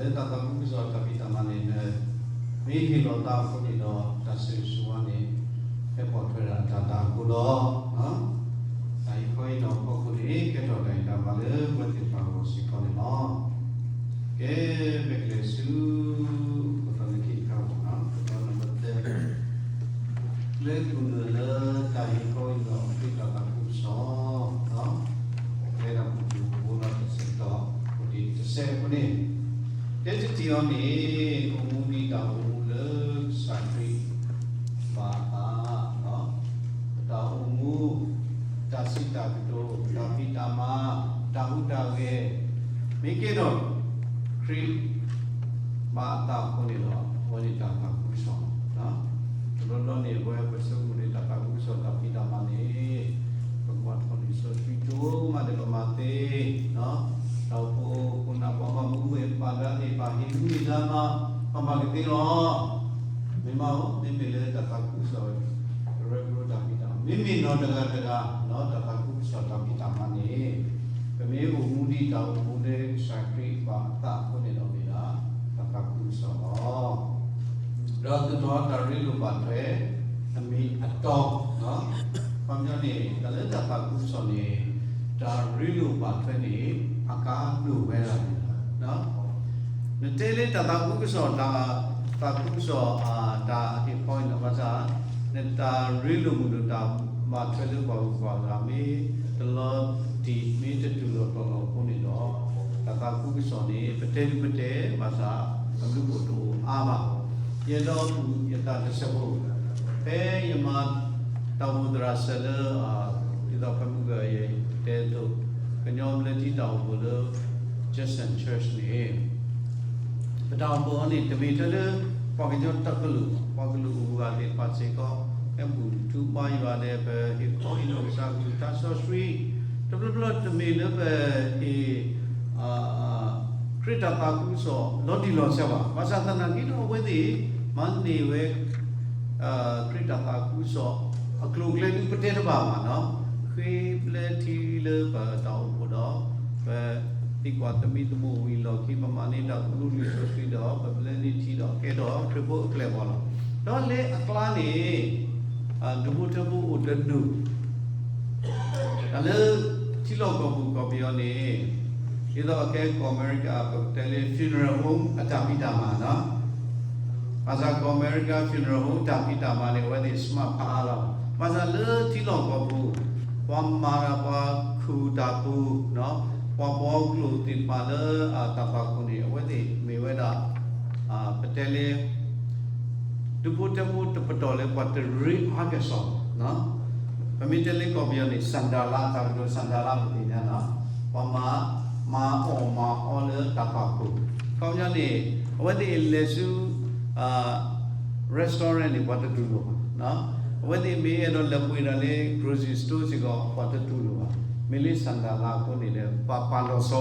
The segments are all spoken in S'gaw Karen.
လၢတၢ်သးခုကစီၣ်တၢ်ဖံးတၢ်မၤန့ၣ် မ့ၢ်ဟ့ၣ်လီၤသးအဃိန့ၣ်ဒီး တၢ်ဆိၣ်ဂ့ၤဆိၣ်ဝါန့ၣ် ဟဲပိာ်ထွဲဒၣ်တၢ်သးအဃိလီၤ. တၢ်အံၤခီအံၤဒီးအဖီခိၣ်န့ၣ် ကဲထီၣ်တၢ်ဂံၢ်တၢ်ဘါလၢပဝဲသ့ၣ်တဖၣ်အဂီၢ်စ့ၢ်ကီးန့ၣ်လီၤ. ကဲ ပကလဲၤဆူ ကီၢ်သနခံတခါ ကီၢ်နံပါတ်သၢ လၢကနၢၤလၢတၢ်ဟ့ၣ်ခီဟ့ၣ်နီၤခရံာ်တၢ်သးခုကစီၣ်, လၢတၢ်မူထူဘိလီၤတဆဲးတီၤ အိၣ်တ့ၢ်တဆဲးအဃိန့ၣ်, တဲတထံၣ်အီၤန့ၣ် အိၣ်မူဒ်တၢ်အိၣ်မူလၢကစၢ်ခရံာ်ဘၣ်အသး, ပတၢ်အိၣ်မူ, တၢ်စံးတၢ်ကတိၤ, တၢ်ဖံးတၢ်မၤ, တၢ်ဟူးတၢ်ဂဲၤ, မ့ၢ်ကဲထီၣ်ခရံာ် ဘၣ်အသးအဃိန့ၣ်ဒီး အဝဲန့ၣ်တၢ်သးခုကစီၣ်လီၤ. တဘျီဘျီန့ၣ် ပဝဲပဆိကမိၣ်န့ၣ် တၢ်သးခုကစီၣ်တၢ်ဖံးတၢ်မၤန့ၣ် ပကဘၣ်ထီၣ်လံာ်စီဆှံကၠိမးဒီးပမၤသ့, တၢ်အိၣ်ဖှိၣ်ခိၣ်နၢ်ပှၤဘၣ်မူဘၣ်ဒါ ဘၣ်သ့ၣ်သ့ၣ် ဘၣ်ဟ့ၣ်မူဟ့ၣ်ဒါမး ပမၤကသ့လီၤ. မ့ၢ်မးဧိၤ မ့မ့ၢ်လၢတၢ်သးခုကစီၣ် ကရၢကရိတၢ်ဖံးတၢ်မၤ မ့မ့ၢ်နီၢ်တဂၤတဂၤ တၢ်သးခုကစီၣ်တၢ်ဖံးတၢ်မၤန့ၣ် ပမ့ၢ်အိၣ်မူဒ်တၢ်အိၣ်မူလၢကစၢ်ခရံာ်ဘၣ်အသးအဃိန့ၣ်ဒီးမ့ၢ်ဒၣ် တၢ်သးခုကစီၣ်လီၤ. ဒီးသူၣ်ထီၣ်တၢ်ရ့လိာ်ဘၣ်ထွဲ အမ့ၢ်အတီ, ခီပညီန့ၣ် တၢ်လၢတၢ်သးခုကစီၣ်န့ၣ် တၢ်ရ့လိာ်ဘၣ်ထွဲန့ၣ် အကါဒိၣ်ဝဲဒၣ်န့ၣ်လီၤ. နတဲလၢတၢ်သးခုကစီၣ် တၢ်သးခုကစီၣ် တၢ်ဟ့ၣ်ခီအံၤန့ၣ် ဘၣ်ဆၣ် နတၢ်ရ့လိာ်မုာ်လိာ်တၢ်ဘၣ်ထွဲလၢပှၤဂုၤပှၤဂၤမ့ၢ် တလီၤတံၢ်မ့ၢ်တတူၢ်လိာ်တီၤလိာ်အဃိန့ၣ်ဒီး တၢ်သးခုကစီၣ်န့ၣ် ပတဲဒုပတဲ ဘၣ်ဆၣ် အဘျုးအိၣ်တအိၣ်အါဘၣ်. ယအဲၣ်ဒိးအုၣ်ယသးတစဲးဖိ ဖဲယမၤတၢ်အိၣ်ဖှိၣ်သရၣ်စၢၤလၢ ဒ်သိးဖဲမုၢ်ဂီၤယတဲအသိး ကညီဘျၢထံတၢ်အိၣ်ဖှိၣ်လၢ Jackson Church န့ၣ် ပတၢ်အိၣ်ဖှိၣ်အံၤန့ၣ် တမ့ၢ်ထဲလၢ ပှၤကညီတကလုာ်, ပှၤကလုာ်အိၣ်ဂၤသ့ၣ်တဖၣ်စ့ၢ်ကီး ဟဲဘူၣ်ထူဘါယွၤဒီး ပဟ့ၣ်ခီဟ့ၣ်နီၤကစၢ်ကလုၢ်ကထါစီဆှံ တဘျီဘျီတမ့ၢ်လၢပဟ့ၣ် ခရံာ်တၢ်သးခုကစီၣ်လီၤတံၢ်လီၤဆဲးဘၣ်. ဘၣ်ဆၣ်သနာ်က့ဒီးအဝဲသ့ၣ် မၤန့ၢ်ဝဲ ခရံာ်တၢ်သးခုကစီၣ် အကျိၤအကျဲဒုပတဲတဘၣ်ဘၣ်နီၤ. ဃ့ဘျၢထံလၢပတၢ်အိၣ်ဖှိၣ်ဒီး ပသံကွၢ်သမံသမိးဝံၤအလီၢ်ခံ ပမၤန့ၢ်တၢ်ကူၣ်လိာ်လံာ်စီဆှံဒီး ပဘျၢန့ၢ်ထံဒီးကဲထီၣ်ခရံာ်ဖိအပျဲၢ်အဘီၣ်လီၤ. ဒီးလၢအကျါန့ၣ် ဒူဖိထၢဖိအိၣ်တဒူၣ် တၢ်လၢထံလီၢ်ကီၢ်ပူၤကီၢ်ပယီၤန့ၣ် ဒ်သိးအကဲကီၢ်အမဲရကၤ ပကတဲလၢ funeral home အတၢ်ဖံးတၢ်မၤနီၤ. ဘၣ်ဆၣ်ကီၢ်အမဲရကၤ funeral home တၢ်ဖံးတၢ်မၤန့ၣ် အဝဲသ့ၣ် smart ဖးအါလီၤ. ဘၣ်ဆၣ်လၢထံလီၢ်ကီၢ်ပူၤ ပှၤမၤတၢ်ပှၤခူၣ်တၢ်ပူၤ ပှၤပှီၤကျိာ်သ့ၣ်တဖၣ်လၢတၢ်ဖးခိၣ်န့ၣ် အဝဲသ့ၣ်မ့ၢ်ဝဲဒၣ် ပတဲလၢ ဒူဖိထၢဖိတပတီၢ်လၢပှၤတရ့အါကစီၣ်, ပမ့ၢ်တဲလၢကီၢ်ပယီၤန့ၣ် ဆန္ဒလ တၢ်ကတိၤဆန္ဒလ ပသ့ၣ်ညါနီၤ, ပှၤမၤ မၤအီၣ်မၤအီလၢတၢ်ဖးခိၣ်, ခီပညီန့ၣ် အဝဲသ့ၣ်လဲၤဆူ restaurant န့ၣ် ပှၤတတူၢ်လိာ်ဘၣ်, အဝဲသ့ၣ်မ့ၢ်အဲၣ်ဒိးလဲၤပှ့ၤတၢ်လၢ grocery store စ့ၢ်ကီး ပှၤတတူၢ်လိာ်ဘၣ်, မ့ၢ်လၢဆန္ဒလအဃိန့ၣ်ဒီး ပှၤပာ်လီၤဆီ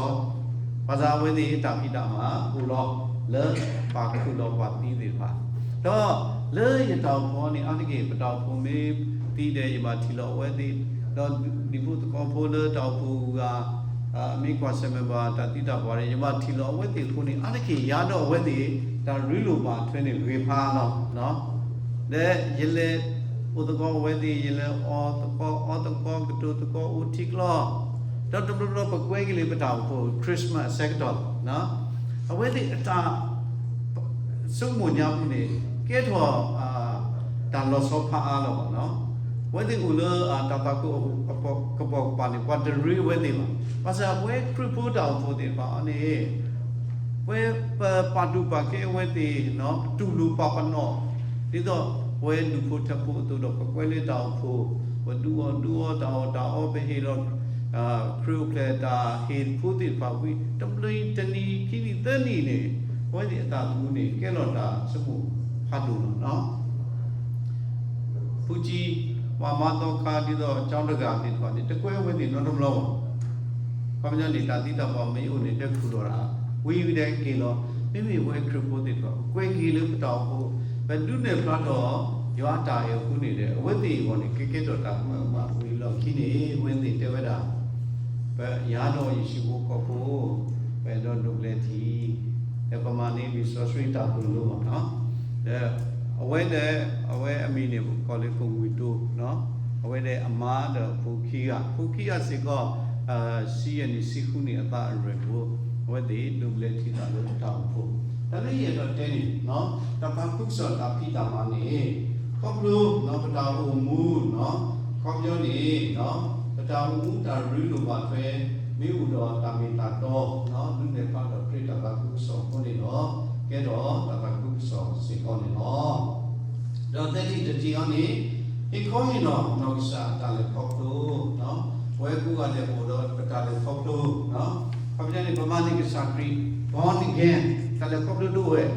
ဘၣ်ဆၣ်အဝဲသ့ၣ်တၢ်ဖံးတၢ်မၤအိၣ်လီၤ လၢပာ်ခူၣ်လီၤပှၤသံသ့ၣ်တဖၣ်, ဒီးလၢယတၢ်အိၣ်ဖှိၣ်န့ၣ် အါတက့ၢ် ပတၢ်အိၣ်ဖှိၣ်မ့ၢ်သံဒီး ယဘၣ်ထံၣ်လီၤအဝဲသ့ၣ်, ဒီးဒူဖိသဝီဖိလၢတၢ်အိၣ်ဖှိၣ်ဂၤ မ့ၢ်ကွၢ်ဆၢၣ်မဲာ်ဘၣ်တၢ်သံတၢ်ပှၢ်ဒီး ယဘၣ်ထံၣ်လီၤအဝဲသ့ၣ်အဃိန့ၣ် အါတက့ၢ်ယၤဒီးအဝဲသ့ၣ် တၢ်ရ့လိာ်ဘၣ်ထွဲန့ၣ်ဂ့ၤဖးလီၤ. ဒီးယလဲၤအိၣ်သကိးအဝဲသ့ၣ် ယလဲၤအီၣ်သကိးအီသကိး ကတိၤသကိးအိၣ်ထံကျိ, ဒီးတဘျီဘျီပကွဲက့ၤလၢပတၢ်အိၣ်ဖှိၣ် Christmas အဆၢကတီၢ်, အဝဲသ့ၣ်အတၢ် ဆိကမိၣ်ညါပူၤန့ၣ် ကဲထီၣ် တၢ်လီၤဆီဖးအါလီၤဘၣ်နီၤ, အဝဲသ့ၣ်အိၣ်လၢတၢ်သးခုကပိာ်ကပၤန့ၣ် ပှၤတရ့အဝဲသ့ၣ်ဘၣ်, ဘၣ်ဆၣ်ပဝဲခရံာ်ဖိတၢ်အိၣ်ဖှိၣ်သ့ၣ်တဖၣ်န့ၣ် ပဝဲပပာ်ဒူၣ်ပာ်ကဲအဝဲသ့ၣ် ပတူၢ်လိာ်ပာ်ပနီၣ် ဒ်သိးပဝဲဒူၣ်ဖိထၢဖိအသိးဒီး ပကွဲလၢတၢ်အိၣ်ဖှိၣ် ပဒုးအီၣ်ဒုးအီတၢ်အီၣ်တၢ်အီ ပဟ့ၣ်ဒီး ခရံာ်အိၣ်ဖျဲၣ်တၢ်ဟ့ၣ်ဖိသ့ၣ်တဖၣ်ဝံၤ တဘျီတနံၤခံနံၤသၢနံၤန့ၣ် အဝဲသ့ၣ်အတၢ်အိၣ်မူန့ၣ် ကဲလီၤတၢ်ဆိကမိၣ်ဖးဒိၣ်လီၤနီၤ. ဖူကံ ပှၤမၤသီခါဒ်သိး ကၠီတဂၤသ့ၣ်တဖၣ်န့ၣ် တကွဲဝဲသ့ၣ်နီတဘျီဘၣ်. ခီပညီန့ၣ် တၢ်သံတၢ်ပှၢ်မ့ၢ်အိၣ်န့ၣ် ဟဲခူၣ်လီၤတၢ် ဝံၤဝံၤဒီးက့ၤလီၤ. မ့မ့ၢ်ပဝဲခရံာ်ဖိသ့ၣ်တဖၣ် ကွဲက့ၤလၢပတၢ်အိၣ်ဖှိၣ် ပဒုးနဲၣ်ဖျါထီၣ် ယွၤအတၢ်အဲၣ်အဃိန့ၣ်ဒီး အဝဲသ့ၣ်အဂီၢ်န့ၣ် ကဲကဲထီၣ်တၢ်ကမၢကမၣ်ဝံၤလီၢ်ခံန့ၣ် အဝဲသ့ၣ်တဲဝဲဒၣ် ပယၤဒီးယဟံၣ်ဖိဃီဖိ ပအဲၣ်ဒိးဒိးဘျၢထံ ဒီးပမၤ လံာ်စီဆှံတၢ်သိၣ်လိဘၣ်နီၤ, ဒီးအဝဲဒၣ် အဝဲအမံၤန့ၣ် ကိးလၢကိးမုၢ်ဒိၣ်နီၤ, အဝဲဒၣ်အမါဒီးအဖိခံဂၤ, ဖိခံဂၤစ့ၢ်ကီး ဆံယဲၢ်နံၣ်ဆံဃုနံၣ်အသးအရွဲၣ်တဘိ, အဝဲသ့ၣ်ဒိးဘျၢထံသးလၢတၢ်အိၣ်ဖှိၣ်, တၢ်လၢယအဲၣ်ဒိးတဲန့ၣ် တၢ်သးခုကစီၣ်တၢ်ဖံးတၢ်မၤန့ၣ် ခီဖျိပတၢ်အိၣ်မူနီၤ, ခီပညီန့ၣ် ပတၢ်အိၣ်မူတၢ်ရ့လိာ်ဘၣ်ထွဲ မ့ၢ်အိၣ်ဒီးတၢ်မ့ၢ်တၢ်တီ ဒုးနဲၣ်ဖျါဒီးခရံာ်တၢ်သးခုကစီၣ်အဃိန့ၣ်ဒီး ကဲထီၣ်တၢ်သးခုကစီၣ်စ့ၢ်ကီးန့ၣ်လီၤ. ဒီးသၢထံၣ်တထံၣ်အံၤန့ၣ် ဟ့ၣ်ခီဟ့ၣ်နီၤနီၢ်ကစၢ်အတၢ်လဲၤခီဖျိ, ပဝဲကိးဂၤဒဲးအိၣ်ဒီးပတၢ်လဲၤခီဖျိ, ခီပညီန့ၣ် ပမၤန့ၢ်ကစၢ်ခရံာ် born again တၢ်လဲၤခီဖျိဒိၣ်ဝဲၢ်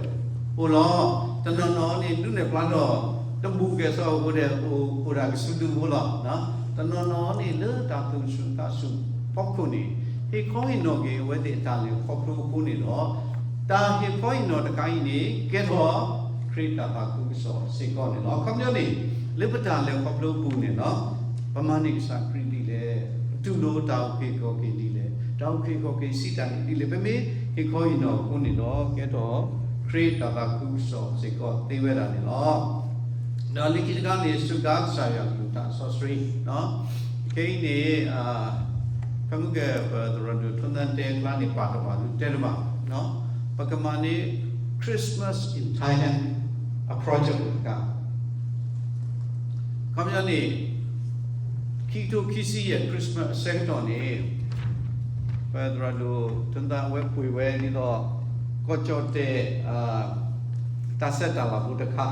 အိၣ်လီၤ. တနီၤနီၤန့ၣ် ဒုးနဲၣ်ဖျါဒီး တဘူၣ်ကဲၣ်ဆိးအဃိဒီး အိၣ်ဒၣ်ကဆူးဒုဖိလီၤ. တနီၤနီၤန့ၣ် လၢတၢ်သူၣ်ဆူၣ်သးဆူၣ်ဖီခိၣ်န့ၣ် ဟ့ၣ်ခီဟ့ၣ်နီၤက့ၤအဝဲသ့ၣ်အတၢ်လဲၤခီဖျိအဃိန့ၣ်ဒီး တၢ်ဟ့ၣ်ခီဟ့ၣ်နီၤတခါအံၤန့ၣ် ကဲထီၣ်ခရံာ်တၢ်သးခုကစီၣ်စ့ၢ်ကီးန့ၣ်လီၤ. ခီပညီန့ၣ် လၢပတၢ်လဲၤခီဖျိအပူၤန့ၣ်လီၤ, ပမၤန့ၢ်ကစၢ်ခရံာ်ဒ်လဲၣ်, ပတူၢ်လိာ်တၢ်အုၣ်က့ၤခီၣ်က့ၤဒ်လဲၣ်, တၢ်အုၣ်က့ၤခီၣ်က့ၤစံးတၢ်န့ၣ်ဒ်လဲၣ်, ပမ့ၢ်ဟ့ၣ်ခီဟ့ၣ်နီၤအဃိန့ၣ်ဒီး ကဲထီၣ်ခရံာ်တၢ်သးခုကစီၣ်စ့ၢ်ကီးသ့ဝဲဒၣ်န့ၣ်လီၤ. ဒီးလၢခံတခါန့ၣ် စူၢ်ကါကစၢ်ယွၤကလုၢ်ကထါစီဆှံ, ခဲအံၤန့ၣ် ဖဲမုၢ်ကဲၣ် ပသရၣ်ဒိၣ်ထူသၣ်တဲကျါန့ၣ် ပာ်တဘၣ်ဒုးတဲတဘၣ်, ပကမၤန့ၢ် Christmas in Thailand အ project တခါ ခီပညီန့ၣ် ခံကထိခံဆံယဲၢ် Christmas အဆၢကတီၢ်န့ၣ် ပသရၣ်ဒိၣ်ထူသၣ်အဝဲပှ့ၤဝဲဒ်သိး ကီၢ်ကၠီၣ်တဲၣ် တၢ်ဆဲးတၢ်လၤဖိတခါ,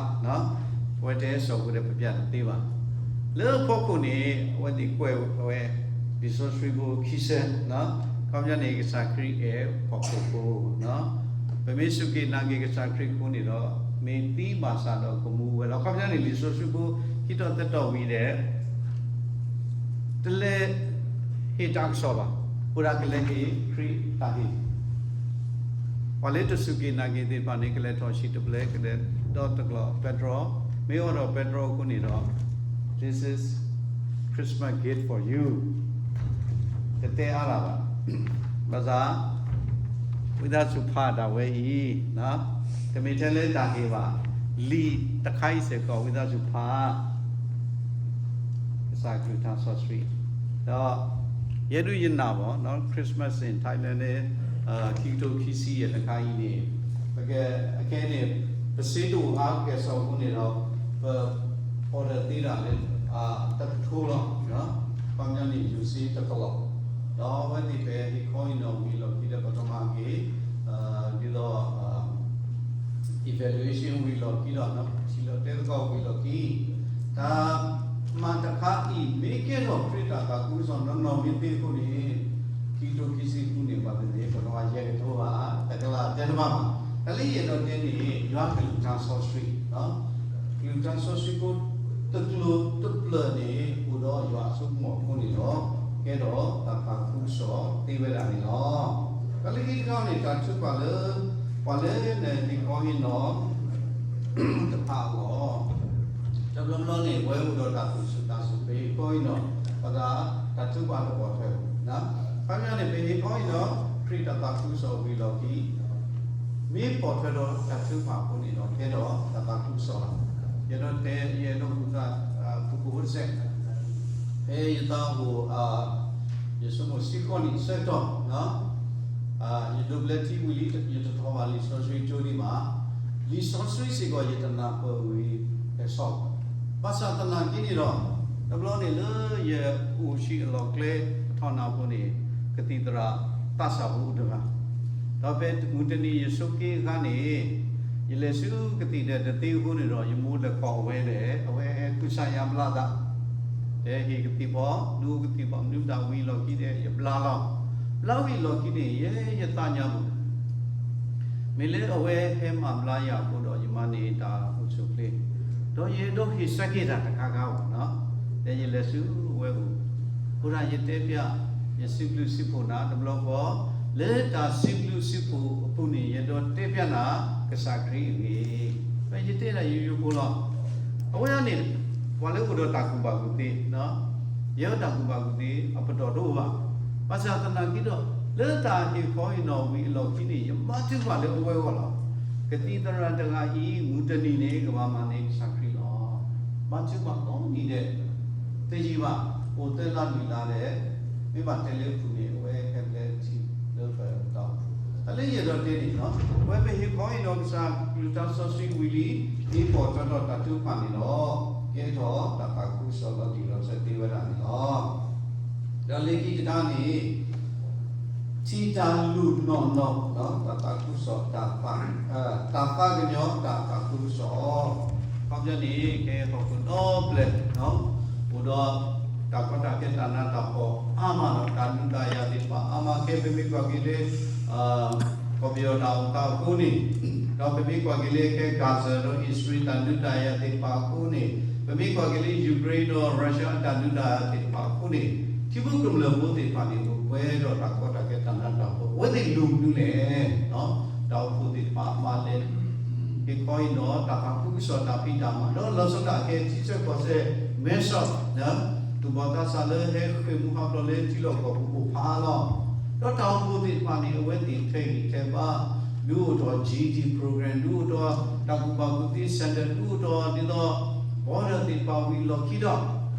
အဝဲတဲဆိးအဃိဒီးပပျၢ်တသ့ဘၣ်. လၢအဖီခိၣ်န့ၣ် အဝဲသ့ၣ်ကွဲးဝဲ လံာ်စီဆှံဖိခံဆၢ, ခီပညီန့ၣ် ကစၢ်ခရံာ်အဲၣ်ဟီၣ်ခိၣ်ဖိ, ပမ့ၢ်စူၢ်က့ၤနာ်က့ၤကစၢ်ခရံာ်အဃိန့ၣ်ဒီး မ့ၢ်သံဘၣ်ဆၣ်ဒီးကမူဝဲလီၤ. ခီပညီန့ၣ် လံာ်စီဆှံဖိခံတီၤသၢတီၤဝံၤဒီး တလဲၤဟ့ၣ်တၢ်ကစီၣ်ဘၣ်, အိၣ်ဒၣ်ကလဲၤဟ့ၣ်ခရံာ်တၢ်ဟ့ၣ် ပှၤလၢတစူၢ်က့ၤနာ်က့ၤသ့ၣ်တဖၣ်န့ၣ် ကလဲၤထီၣ်ဟံၣ်တဖျၢၣ် ကလဲၤဒီတကျိၤပဲတြီ, မ့ၢ်အိၣ်ဒီးပဲတြီအဃိန့ၣ်ဒီး this is Christmas gift for you တတဲအါတၢ်ဘၣ်. ဘၣ်ဆၣ် ဝံသးစူၤဖးဒၣ်ဝဲအံၤ, တမ့ၢ်ထဲလၢတၢ်ဟ့ၣ်ဘၣ်, လံာ်တခါအံၤစ့ၢ်ကီး ဝံသးစူၤဖး ကစၢ်ကလုၢ်ကထါစီဆှံ, ဒီး ယဲဒၣ်ယနာ်ဘၣ် Christmas in Thailand န့ၣ် ခံကထိခံဆံယဲၢ်တခါအံၤန့ၣ် ပက အခဲအံၤန့ၣ် ပစ့တအိၣ်အါကဲၣ်ဆိးအဃိန့ၣ်ဒီး ပ order သ့ဒၣ်လၢ တကထိလီၤ. ခီပညီန့ၣ် ယိၤစ့တကလီၢ်, ဒီးအဝဲသ့ၣ်ပဟ့ၣ်ခီဟ့ၣ်နီၤဝံၤအလီၢ်ခံဒီး ပကမၤက့ၤ ဒ်သိး evaluation ဝံၤအလီၢ်ခံဒီး ထံၣ်လီၤတဲသကိးဝံၤအလီၢ်ခံ, တၢ်မၤတခါအံၤ မ့ၢ်ကဲထီၣ်ခရံာ်တၢ်သးခုကစီၣ်နီၢ်နီၢ်မ့ၢ်သ့အဃိန့ၣ် ခံကထိခံဆံဃုန့ၣ် ပှၤတန့ၢ် ပကမၤယဲၢ်ကထိဘၣ်, တကလးတဲတဘၣ်ဘၣ်. တၢ်လၢယအဲၣ်ဒိးတဲန့ၣ် ယွၤကလုၢ်ကထါစီဆှံ ကလုၢ်ကထါစီဆှံဖိ တကျိၤတဖျၢၣ်န့ၣ် အိၣ်ဒီးယွၤအစိကမီၤအဃိန့ၣ်ဒီး ကဲထီၣ်တၢ်သးခုကစီၣ်သ့ဝဲဒၣ်န့ၣ်လီၤ. တၢ်လၢခံတခါန့ၣ် တၢ်ထုကဖၣ်လၢ ပှၤလၢနဟ့ၣ်ခီဟ့ၣ်နီၤ တဖၣ်အဂီၢ်, တဘျီဘျီန့ၣ် ပဝဲအိၣ်ဒီးတၢ်သူၣ်ဆူၣ်သးဆူၣ် ပဟ့ၣ်ခီဟ့ၣ်နီၤ ပသး တၢ်ထုကဖၣ်တပိာ်ထွဲဘၣ်. ခီပညီန့ၣ် ပဟ့ၣ်ခီဟ့ၣ်နီၤ ခရံာ်တၢ်သးခုကစီၣ်ဝံၤအလီၢ်ခံ မ့ၢ်ပိာ်ထွဲဒီးတၢ်ထုကဖၣ်အဃိန့ၣ်ဒီး ကဲထီၣ်တၢ်သးခုကစီၣ်လီၤ. ယအဲၣ်ဒိးတဲ ယအဲၣ်ဒိးဃုသး ဖုကိးဖိတစဲး ဖဲယသးအိၣ် ယဆိကမိၣ်ဆံဃိးနံၣ်အဆၢကတီၢ် ယဒိးဘျၢထံဝံၤလံ ယတထီၣ်ဘၣ်လံာ်စီဆှံကၠိဒံးဘၣ်. လံာ်စီဆှံစ့ၢ်ကီး ယတနၢ်ပၢၢ်ဝံၤကဲၣ်ဆိး, ဘၣ်ဆၣ်သနာ်က့န့ၣ်ဒီး တဘျီန့ၣ်လၢယအိၣ်ဆံးအလီၢ်ကျဲ ပထီၣ်နၢ်အဃိန့ၣ် ကသံၣ်သရၣ်သးစၢ်ဖိအိၣ်တဂၤ, ဒီးဖဲမုၢ်တနံၤယဆိးက့အခါန့ၣ် ယလဲၤဆူကသံၣ်ဒဲးတသ့အဃိန့ၣ်ဒီး ယမိၢ်လဲၤကိးဝဲဒီး အဝဲဟဲဃုစၢ်ယါဘျါသး, တဲဟ့ၣ်ကသံၣ်ဖီ ဒုးအိၣ်ကသံၣ်ဖီ မနုၤတၢ်ဝံၤအလီၢ်ခံဒီး ယဘျါလီၤ. ဘျါဝံၤအလီၢ်ခံန့ၣ် ယဲယသးညါပူၤ မ့ၢ်လၢအဝဲဟဲမၤဘျါယၤအဃိဒီး ယမၤန့ၢ်တၢ်အိၣ်ဆူၣ်အိၣ်ချ့, ဒီးယအဲၣ်ဒိးဟ့ၣ်ဆၢက့ၤတၢ်တခါခါဘၣ်နီၤ, ဒီးယလဲၤဆူအဝဲအိၣ်, အဃိဒၣ်ယတဲပျး ယစံးဘျုးစံးဖှိၣ်နၤတဘျီဃီ, လၢတၢ်စံးဘျုးစံးဖှိၣ်အပူၤန့ၣ် ယအဲၣ်ဒိးတဲပျးနၤ ကစၢ်ခရံာ်အဂ့ၢ်, ဖဲယတဲဒၣ်ယိယိဖိလီၤ. အဝဲန့ၣ် ပှၤလၢအိၣ်ဒီးတၢ်ကူၣ်ဘၣ်ကူၣ်သ့, ယဲတၢ်ကူၣ်ဘၣ်ကူၣ်သ့အပတီၢ်တအိၣ်ဘၣ်. ဘၣ်ဆၣ်သနာ်က့ဒီး လၢတၢ်ဟ့ၣ်ခီဟ့ၣ်နီၤဝံၤအလီၢ်ခံန့ၣ် ယမၤထုကဖၣ်လၢအဝဲအဂီၢ်လီၤ. သံသရၣ်တဂၤအံၤ မုၢ်တနံၤန့ၣ် ကဘၣ်မၤန့ၢ်ကစၢ်ခရံာ်လီၤ. ဘါထုကဖၣ်ကိးနံၤဒဲး, တယံာ်ဘၣ်, အိၣ်သၢလါလွံၢ်လါဒီး, မ့ၢ်ဘၣ်တဲလၢအပူၤန့ၣ် အဝဲဟဲဖျဲးထံလၢပတၢ်အိၣ်ဖှိၣ်, တၢ်လၢယအဲၣ်ဒိးတဲန့ၣ်လီၤ. အဝဲပဟ့ၣ်ခီအံၤဒီးကစၢ်ကလုၢ်တၢ်စီဆှံဝံၤလံ, ဒ်ပိာ်ထွဲထီၣ်တၢ်ထုကဖၣ်န့ၣ်ဒီး, ကဲထီၣ်တၢ်သးခုကစီၣ်လီၤတံၢ်လီၤဆဲးသ့ဝဲဒၣ်န့ၣ်လီၤ. ဒီးလၢခံတခါန့ၣ် ထံတၢ်လူၢ်နီၢ်နီၢ်, တၢ်သးခုကစီၣ်, တၢ်သးကညီၤတၢ်သးခုကစီၣ်, အခီပညီန့ၣ် ကဲဟီၣ်ခိၣ်ဒီဖျၢၣ်, အိၣ်ဒီးတၢ်ကီတၢ်ခဲတၢ်နးတၢ်ဖှီၣ်အါမးလီၤ. တၢ်ဒုးတၢ်ယၤသ့ၣ်တဖၣ်အါမး ခဲပမ့ၢ်ကွၢ်က့ၤလၢ ကီၢ်ပယီၤတၢ်အိၣ်သးအဃိန့ၣ်, ဒီးပမ့ၢ်ကွၢ်က့ၤလၢခဲ Gaza ဒီးအံၣ်စရ့လးတၢ်ဒုးတၢ်ယၤသ့ၣ်တဖၣ်အဃိန့ၣ်, ပမ့ၢ်ကွၢ်က့ၤလၢ Ukraine ဒီး Russia အတၢ်ဒုးတၢ်ယၤသ့ၣ်တဖၣ်အဃိန့ၣ်, ထံဖိကမျၢၢ်ဖိသ့ၣ်တဖၣ်န့ၣ် အိၣ်ပှဲၤဒီးတၢ်ကီတၢ်ခဲတၢ်နးတၢ်ဖှီၣ်, အဝဲသ့ၣ်လိၣ်မနုၤလဲၣ်. တၢ်အိၣ်ဖှိၣ်သ့ၣ်တဖၣ်မၤလဲၣ်, ဟ့ၣ်ခီအံၤဒီးတၢ်သးခုကစီၣ်တၢ်ဖံးတၢ်မၤ, ဒီးလီၤဆီဒၣ်တၢ်ခဲ ထံဆၢကီၢ်ဆၢ မဲဆီး, သူၣ်ဘီၣ်သးစၢ်လၢဟဲဃ့ၢ်မှံဟးဖျိးလၢထံလီၢ်ကီၢ်ပူၤ အိၣ်ဖးလီၤ. ဒီးတၢ်အိၣ်ဖှိၣ်သ့ၣ်တဖၣ်န့ၣ် အဝဲသ့ၣ်ထဲဟံၣ်ထဲဘါ, ဒုးအိၣ်ထီၣ် G E D program, ဒုးအိၣ်ထီၣ်တၢ်ကူၣ်ဘၣ်ကူၣ်သ့ center, ဒုးအိၣ်ထီၣ်ဒ်သိး border သ့ၣ်တဖၣ်ဝံၤလီၢ်ခံဒီး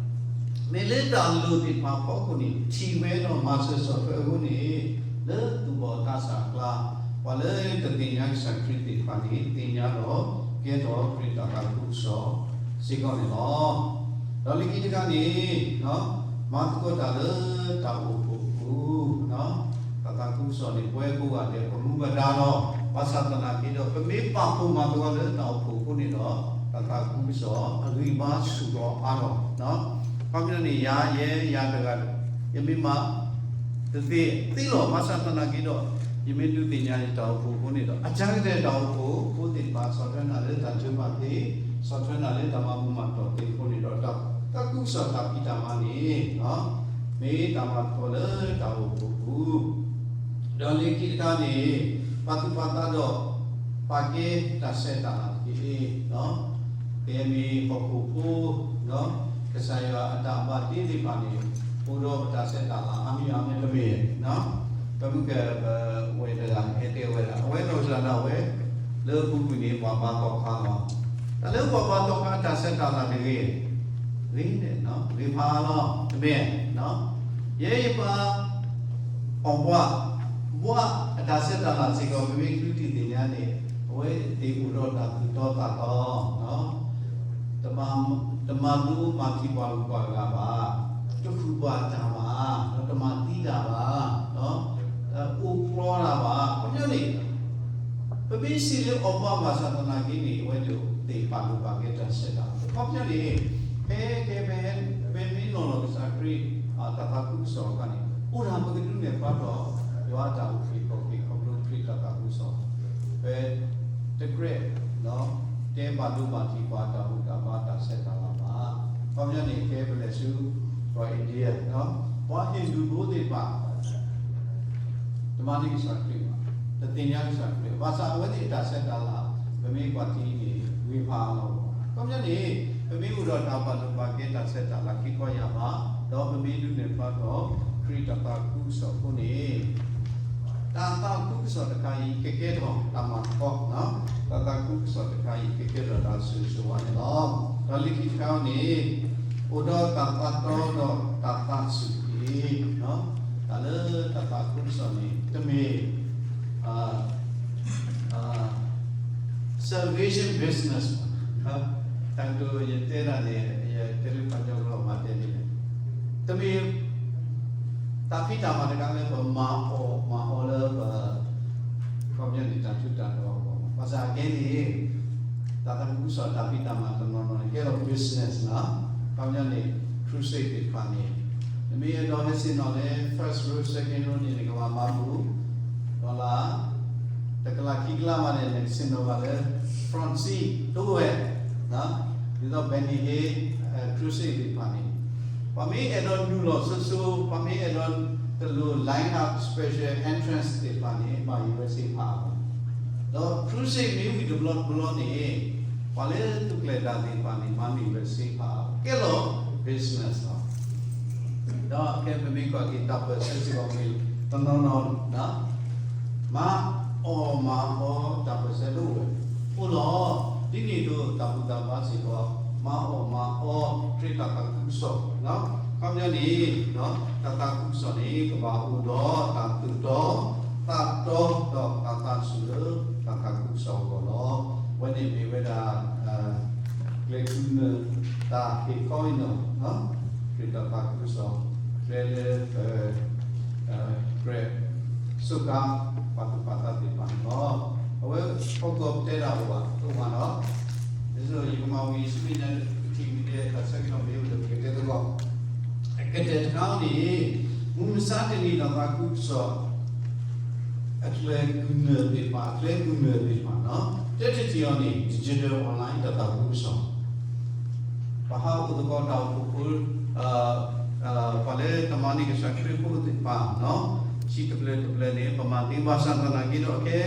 မ့ၢ်လၢတၢ်လိၣ်သ့ၣ်တဖၣ်အဖီခိၣ်န့ၣ် ထံၣ်ဝဲဒီးမၤစၢၤဆီၣ်ထွဲအဃိန့ၣ်, လၢသူၣ်ဘီၣ်သးစၢ်အကျါ, ပှၤလၢတသ့ၣ်ညါကစၢ်ခရံာ်သ့ၣ်တဖၣ်န့ၣ် သ့ၣ်ညါဒီး ကဲထီၣ်ခရံာ်တၢ်သးခုကစီၣ်စ့ၢ်ကီးန့ၣ်လီၤ. ဒီးလၢခံတခါန့ၣ်, မၤသကိးတၢ်လၢတၢ်အိၣ်ဖှိၣ်ပူၤ, တၢ်သးခုကစီၣ်န့ၣ် ပဝဲကိးဂၤဒဲး ပမူပဒါလီၤ. ဘၣ်ဆၣ်သနာ်က့ဒီး ပမ့ၢ်ပာ်ဖှိၣ်မၤသကိးလၢတၢ်အိၣ်ဖှိၣ်အဃိန့ၣ်ဒီး တၢ်သးခုကစီၣ်အဂံၢ်ဘါဆူၣ်ထီၣ်အါထီၣ်, ခီပညီန့ၣ် ယၤယဲယၤတဂၤဒီး ယမ့ၢ်မၤ တသ့သ့လီၤ. ဘၣ်ဆၣ်သနာ်က့ဒီး ယမ့ၢ်ဒုးသ့ၣ်ညါယတၢ်အိၣ်ဖှိၣ်အဃိန့ၣ်ဒီး အကါကတၢၢ်တၢ်အိၣ်ဖှိၣ်ဖိသ့ၣ်တဖၣ် ဆီၣ်ထွဲနၤလၢတၢ်ထုကဖၣ်သ့, ဆီၣ်ထွဲနၤလၢတၢ်မၤဘူၣ်မၤတီၢ်သ့အဃိန့ၣ်ဒီး တၢ်သးခုကစီၣ်တၢ်ဖံးတၢ်မၤန့ၣ် မ့ၢ်တၢ်မၤသကိးလၢတၢ်အိၣ်ဖှိၣ်ပူၤ, ဒီးလၢခံတခါန့ၣ် ပာ်သူၣ်ပာ်သးဒီး ပာ်ကဲတၢ်ဆဲးတၢ်လၤတက့ၢ်. ကဲမ့ၢ်ဟီၣ်ခိၣ်ဖိ ကစၢ်ယွၤအတၢ်ဘၣ်တ့သ့ၣ်တဖၣ်န့ၣ် အိၣ်ဒီးပတၢ်ဆဲးတၢ်လၤ အါမံၤအါမံၤတမ့ၢ်, ပမုၢ်ကဲ ပဝဲၢ်တဂၤဟဲတဲဝဲဒၣ် အဝဲနီၢ်ကစၢ်ဒၣ်ဝဲ လၢပူၤကွံာ်န့ၣ် ပှၤဘါသီခါလီၤ. တၢ်လၢပှၤဘါသီခါတၢ်ဆဲးတၢ်လၤတဂ့ၤ, ဂ့ၤန့ၣ် ဂ့ၤဖးလီၤ တမ့ၢ်, ယဲယပၢ် အီၣ်ဘှး, ဘှးအတၢ်ဆဲးတၢ်လၤစ့ၢ်ကီး ပမ့ၢ်ဃုထံၣ်သ့ၣ်ညါန့ၣ် အဝဲသ့ၣ်အိၣ်ဒီးတၢ်သူၣ်တီသးတီ, တမၤသူမၤထံပှၤဂုၤပှၤဂၤဘၣ်, တဃုာ်ပှၤတၢ်ဘၣ်, ဒီးတမၤသံတၢ်ဘၣ်, အိၣ်ကျီတၢ်ဘၣ်. ခီပညီန့ၣ် ပမ့ၢ်စံးလၢအီၣ်ဘှးဘၣ်ဆၣ်သနာ်က့န့ၣ် အဝဲသ့ၣ်ပာ်ဒိၣ်ပာ်ကဲတၢ်ဆဲးတၢ်လၤ. ခီပညီန့ၣ် ဖဲကဲဖဲ ဖဲမ့ၢ်နီၢ်နီၢ်ကစၢ်ခရံာ် တၢ်သးခုကစီၣ်အခါန့ၣ် အိၣ်ဒၣ်ပကဒုးနဲၣ်ဖျါထီၣ် ယွၤအတၢ်အုၣ်က့ၤခီၣ်က့ၤခီဖျိခရံာ်တၢ်သးခုကစီၣ်, ဖဲတကြၢး တဲဘၣ်ဒိဘၣ်ထံးပှၤတၢ်ဘူၣ်တၢ်ဘါတၢ်ဆဲးတၢ်လၤဘၣ်. ခီပညီန့ၣ် ကဲပလဲၤဆူ ပှၤ India ပှၤဟံၣ်ဒူၣ်ဖိသ့ၣ်တဖၣ် တမၤန့ၢ်ကစၢ်ခရံာ်ဘၣ်, တသ့ၣ်ညါကစၢ်ခရံာ်ဘၣ်. ဘၣ်ဆၣ်အဝဲသ့ၣ်အတၢ်ဆဲးတၢ်လၤ ပမ့ၢ်ကွၢ်ထံန့ၣ် ဂ့ၤဖးအါလီၤ. ခီပညီန့ၣ် ပမ့ၢ်အိၣ်ဒီးတၢ်ဘၣ်ဒိဘၣ်ကဲတၢ်ဆဲးတၢ်လၤခံခီယၢ်ဘး ဒီးပမ့ၢ်ဒုးနဲၣ်ဖျါထီၣ် ခရံာ်တၢ်သးခုကစီၣ်အဃိန့ၣ် တၢ်သးခုကစီၣ်တခါအံၤ ကကဲထီၣ်တၢ်မၤသကိး, တၢ်သးခုကစီၣ်တခါအံၤ ကကဲထီၣ်တၢ်ဆိၣ်ဂ့ၤဆိၣ်ဝါန့ၣ်လီၤ. ဒီးလၢခံတခါန့ၣ် အိၣ်ဒီးတၢ်သးတီဒီးတၢ်သးစူၤတက့ၢ်. တၢ်လၢတၢ်သးခုကစီၣ်န့ၣ် တမ့ၢ် salvation business ဘၣ်. တၢ်ကတိၤယတဲဒၣ်န့ၣ် ယတဲလၢပှၤကညီကျိာ်မၤတဲန့ၣ် တမ့ၢ် တၢ်ဖံးတၢ်မၤတခါလၢပမၤအီၣ်မၤအီလၢပ ခီပညီန့ၣ် တၢ်ထူးတၢ်တီၤအဂီၢ်, ဘၣ်ဆၣ်အကဲန့ၣ် တၢ်သးခုကစီၣ်တၢ်ဖံးတၢ်မၤတနီၤနီၤန့ၣ် ကဲထီၣ် business လီၤ. ခီပညီန့ၣ် crusade သ့ၣ်တဖၣ်န့ၣ် နမ့ၢ်အဲၣ်ဒိးဟဲဆ့ၣ်နီၤလၢ first row, second row န့ၣ် နကဘၣ်မၤဘူး dollar တကလးခံကလးမးန့ၣ် နကဆ့ၣ်နီၤဘၣ်လၢ front seat တအိၣ်ဝဲ ဒ်သိး Benny Hinn crusade သ့ၣ်တဖၣ်န့ၣ် ပှၤမ့ၢ်အဲၣ်ဒိးနုာ်လီၤဆိဆိ, ပှၤမ့ၢ်အဲၣ်ဒိးတလိၣ် line up special entrance သ့ၣ်တဖၣ်န့ၣ် ဘၣ်ယိၣ်ဝဲစ့ဖးအါ, ဒီး crusade မ့ၢ်ဝံၤတဘျီတဘျီန့ၣ် ပှၤလၢသုးကျဲၤတၢ်သ့ၣ်တဖၣ်န့ၣ် မၤန့ၢ်ဝဲစ့ဖးအါ, ကဲလီၤ business လီၤ. ဒီးခဲပမ့ၢ်ကွၢ်က့ၤတၢ်ပၢၢ်ဆၢစ့ၢ်ကီးမ့ၢ်တနီၤနီၤ မၤအီၣ်မၤအီတၢ်ပၢၢ်ဆၢတအိၣ်ဝဲ အိၣ်လီၤ. ဒ်န့ၣ်အသိးတၢ်ဘူၣ်တၢ်ဘါစ့ၢ်ကီး မၤအီၣ်မၤအီ တြ့တၢ်သးခုကစီၣ်, အခီပညီန့ၣ် တၢ်သးခုကစီၣ်န့ၣ် ကဘၣ်အိၣ်ဒီးတၢ်သူၣ်တီ သးတီဒီးတၢ်သးဆူၣ်လၢတၢ်သးခုကစီၣ်အဂီၢ်လီၤ. အဝဲန့ၣ်မ့ၢ်ဝဲဒၣ် ကျဲၤကူနၢၤတၢ်ဟ့ၣ်ခီဟ့ၣ်နီၤ တြ့တၢ်သးခုကစီၣ် ကျဲလၢ ကြဲးစူးကါ ပှၤသူၣ်ပှၤသးသ့ၣ်တဖၣ်န့ၣ်လီၤ. အဝဲဟီၣ်ခိၣ်ပတဲဒၣ်အိၣ်ဘၣ် တအိၣ်ဘၣ်နီၤ. ဒ်သိးယကမၤဝံၤဆူမဲာ်ညါ ကထံၣ်ဝံၤဒီး တၢ်ဆၢကတီၢ်မ့ၢ်အိၣ်ဒီး ပကတဲသကိး ကတဲာ်တခါန့ၣ် မုၢ်မဆါတနံၤတၢ်သးခုကစီၣ် အကျဲၤကူနၢၤသ့ၣ်တဖၣ် အကျဲၤကူနၢၤသ့ၣ်တဖၣ်နီၤ တဲတထံၣ်အီၤန့ၣ် digital online တၢ်သးခုကစီၣ် ပဟးအိၣ်သကိးတၢ်အိၣ်ဖှိၣ်ဖိ ပှၤလၢတမၤန့ၢ်ကစၢ်ခရံာ်ဖိသ့ၣ်တဖၣ်နီၤ ဆံးတဖျၢၣ်တဖျၢၣ်န့ၣ် ပမၤသ့ဘၣ်ဆၣ်သနာ်က့ဒီး အခဲ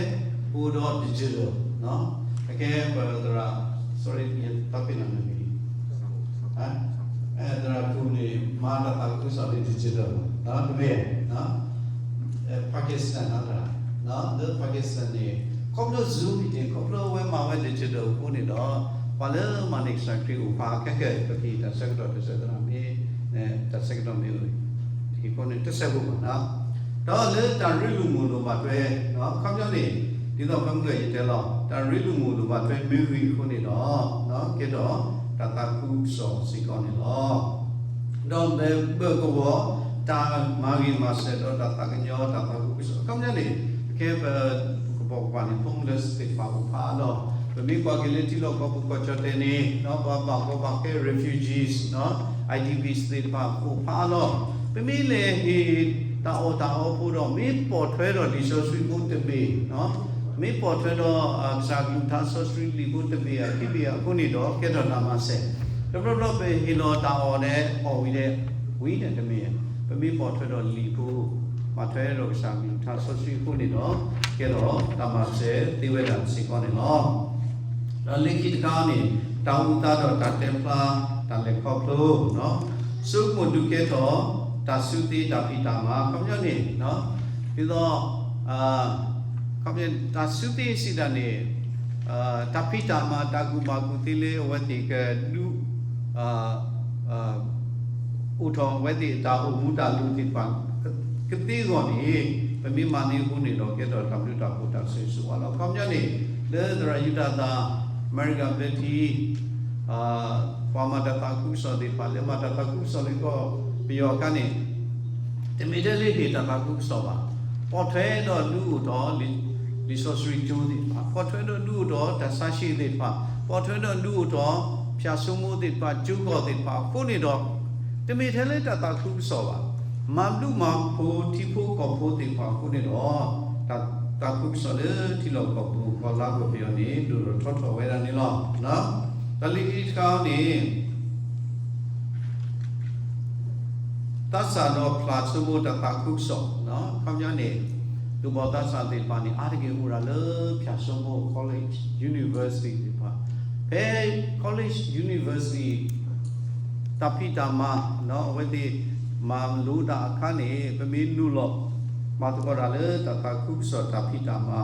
အိၣ်ဒီး digital အခဲပသရၣ် sorry ယတၢ်ပ့ၤနီၣ်န့ၣ် သရၣ်ကူန့ၣ် မၤတၢ်သးခုကစီၣ်လၢ digital တမ့ၢ် Pakistan လၢ Pakistan န့ၣ် ခီဖျိ Zoom meeting ခီဖျိအဝဲမၤဝဲ digital အဃိန့ၣ်ဒီး ပှၤလၢမၤန့ၢ်ကစၢ်ခရံာ်အိၣ်ဖးခဲကဲ ပကဟ့ၣ်တၢ်ဆၢကတီၢ်တစဲးသရၣ်မ့ၢ် တၢ်ဆၢကတီၢ်မ့ၢ်အိၣ် ဟ့ၣ်ခီန့ၣ်တစဲးဖိဘၣ်နီၤ ဒီးလၢတၢ်ရ့လိာ်မုာ်လိာ်ဘၣ်ထွဲ အခီပညီန့ၣ် ဒ်သိးဖဲမုၢ်ဂီၤယတဲလီၤ တၢ်ရ့လိာ်မုာ်လိာ်ဘၣ်ထွဲမ့ၢ်ဂ့ၤအဃိန့ၣ်ဒီး ကဲထီၣ်တၢ်သးခုကစီၣ်စ့ၢ်ကီးန့ၣ်လီၤ. ဒီးဘၢၣ်ကဝီၤ တၢ်မၤဂ့ၤမၤစၢၤဒီးတၢ်သးကညီၤတၢ်သးခုကစီၣ် အခီပညီန့ၣ် အခဲပကပိာ်ကပၤန့ၣ် homeless သ့ၣ်တဖၣ်အိၣ်ဖးလီၤ. ပမ့ၢ်ကွၢ်က့ၤလၢထံလီၢ်ကီၢ်ပူၤကီၢ်ကၠီၣ်တဲာ်န့ၣ် ပှၤဘၣ်ကီဘၣ်ခဲ refugees IDPs သ့ၣ်တဖၣ်အိၣ်ဖးလီၤ. ပမ့ၢ်လဲၤဟ့ၣ်တၢ်အီၣ်တၢ်အီဖိဒီး မ့ၢ်ပိာ်ထွဲဒီးလံာ်စီဆှံဖိတဘ့ၣ် မ့ၢ်ပိာ်ထွဲဒီးကစၢ်ကလုၢ်ကထါစီဆှံလံာ်ဖိတဘ့ၣ်အခံဘ့ၣ်အဃိန့ၣ်ဒီး ကဲထီၣ်တၢ်မၤစၢၤ တဘျီဘျီပဟ့ၣ်လီၤတၢ်အီၣ်ဒီးအီၣ်ဝံၤဒီး ဝံၤဒီးတမ့ၢ် ပမ့ၢ်ပိာ်ထွဲဒီးလံာ်ဖိ ပိာ်ထွဲဒီးကစၢ်ကလုၢ်ကထါစီဆှံအဃိန့ၣ်ဒီး ကဲထီၣ်တၢ်မၤစၢၤသ့ဝဲဒၣ်စ့ၢ်ကီးန့ၣ်လီၤ. ဒီးလၢခံတခါန့ၣ် တၢ်အူသါဒီးတၢ်တဲဖျါ တၢ်လဲၤခီဖျိ ဆိကမိၣ်ဒုးကဲထီၣ် တၢ်စုသ့တၢ်ဖံးတၢ်မၤ အခီပညီန့ၣ် ဒ်သိး တၢ်စုသ့စံးတၢ်န့ၣ် တၢ်ဖံးတၢ်မၤ တၢ်ကူၣ်ဘၣ်ကူၣ်သ့လၢအဝဲသ့ၣ်ကဒုး အိၣ်ထီၣ်အဝဲသ့ၣ်အတၢ်အိၣ်မူတၢ်လိၤသ့ၣ်တဖၣ် ကသ့အဂီၢ်န့ၣ် ပမ့ၢ်မၤန့ၢ်အဃိန့ၣ်ဒီး ကဲထီၣ်တၢ်ဘျုးတၢ်ဖှိၣ်တၢ်ဆိၣ်ဂ့ၤဆိၣ်ဝါလီၤ. အခီပညီန့ၣ် လၢသရၣ်ယူဒၤသၣ် အမဲရကၤဘျၢထံ ပှၤမၤတၢ်သးခုကစီၣ်သ့ၣ်တဖၣ် လၢမၤတၢ်သးခုကစီၣ်လၢကီၢ်ပယီၤအခါန့ၣ် တမ့ၢ်ထဲလၢဟ့ၣ်တၢ်သးခုကစီၣ်ဘၣ်. ပိာ်ထွဲဒီးဒုးအိၣ်ထီၣ် လံာ်စီဆှံကၠိသ့ၣ်တဖၣ်, ပိာ်ထွဲဒီးဒုးအိၣ်ထီၣ်တၢ်ဆါဟံၣ်သ့ၣ်တဖၣ်, ပိာ်ထွဲဒီးဒုးအိၣ်ထီၣ် ဖၠၣ်စိမိသ့ၣ်တဖၣ်, ကၠိကီၢ်သ့ၣ်တဖၣ်အဃိန့ၣ်ဒီး တမ့ၢ်ထဲလၢတၢ်သးခုကစီၣ်ဘၣ်. မၤဘျုးမၤဖှိၣ်ထံဖိကီၢ်ဖိသ့ၣ်တဖၣ်အဃိန့ၣ်ဒီး တၢ်သးခုကစီၣ်လၢထံလီၢ်ကီၢ်ပူၤ ကီၢ်လါကီၢ်ပယီၤန့ၣ် ဒိၣ်ထီၣ်ထီထီၣ်ဝဲဒၣ်န့ၣ်လီၤ. တၢ်လၢခံတခါန့ၣ် သးစၢ်ဒီးဖျၢၣ်စိမိတၢ်သးခုကစီၣ်, အခီပညီန့ၣ် သူၣ်ဘီၣ်သးစၢ်သ့ၣ်တဖၣ်န့ၣ် အါတက့ၢ်အိၣ်ဒၣ်လၢဖၠၣ်စိမိ college, university သ့ၣ်တဖၣ်, ဖဲ college, university တၢ်ဖံးတၢ်မၤ အဝဲသ့ၣ်မၤလိတၢ်အခါန့ၣ် ပမ့ၢ်နုာ်လီၤ မၤသကိးတၢ်လၢတၢ်သးခုကစီၣ်တၢ်ဖံးတၢ်မၤ